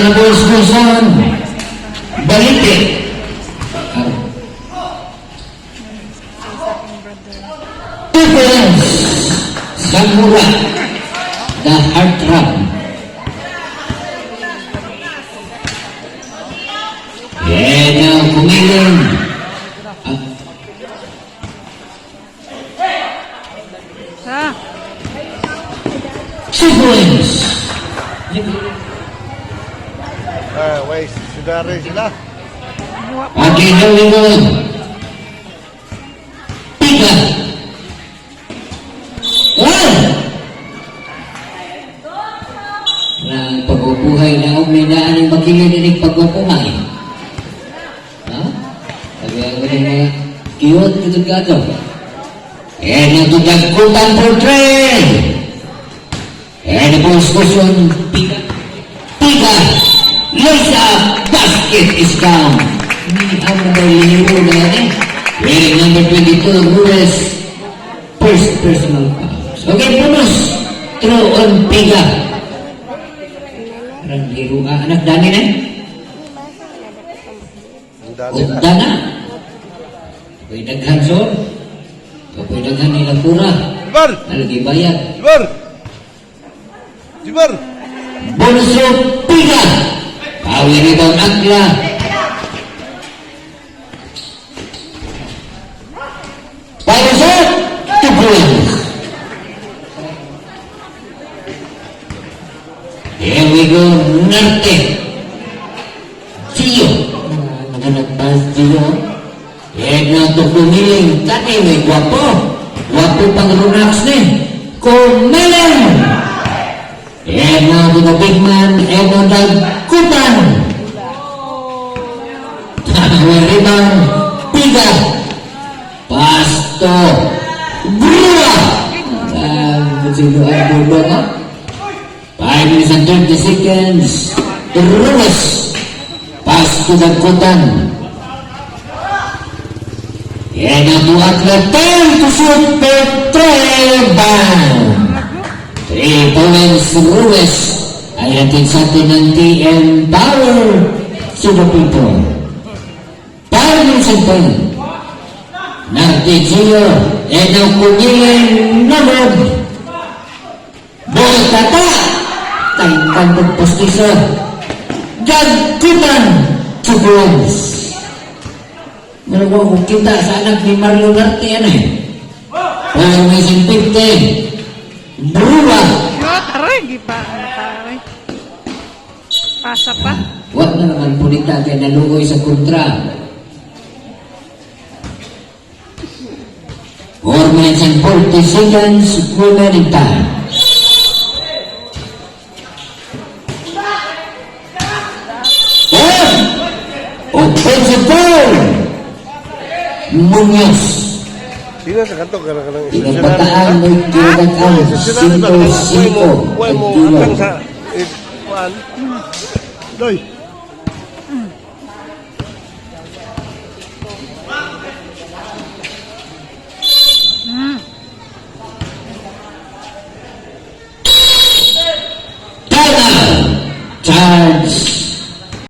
And the ball goes on. Balite. Sa aking brother. 2 points. Zamora. The heartthrob. And now Kumiling. Ha? 2 points. Ah, way, sinari sila. Wa pa. Okay, here we go. Tiga. One. Na pag-upuhay na og may naan ang makilid ining pag-upuhay. Ha? Sabi ako ng mga cute ito gato. And natutagkutan for three. And the ball goes on. Piga. Piga. Lays up. Basket is down. Ni amo may lihiro na yan eh. Wearing number 22, Ruiz. First personal foul. Okay, bonus. Throw on Piga. Parang liro ka. Anak, dani na. Ang dali na. Ugda na. Ako'y daghan, sir. Ako'y daghan nila pura. Jibar! Nalagi bayad. Jibar! Jibar! Bonus of Piga. Power rebound Akla. Power shot. 2 points. Here we go, Norte. Gio. Mga nagpass Gio. Here na to Kumiling. Kani may gwapo. Gwapo pang Runax ni. Kumiling. And now to the big man, Eno Dagkutan. Power rebound, Piga. Pasto. Brua. Sino ang dulo ka? 5 minutes and 30 seconds. Ruiz. Pass to Dagkutan. And now to Atla, 10 to shoot, Petre. Bang! 3 points, Ruiz. Ay natin sa atin ng TM Power to the people. 5 minutes and 10. Narte Gio. And now Kumiling Namod. Boltata. Tangkang pagpostisa. Gagkutan. 2 points. Nalawa ko kita sa anak ni Mario Narte ano eh. 4 minutes and 15. Brua. Yo, taroy, gipa. Ano taroy? Pasa pa. Wag na naman punita kay naluoy sa kontra. 4 minutes and 40 seconds remaining time. Oh! Offensive foul! Munoz. Sino sa kanto? Kana kanang Pinabataan mo kinabataan. Stationary ba? Cinco, Way cinco. mo, Ang atang kilo. sa, eh, kuan. Doy.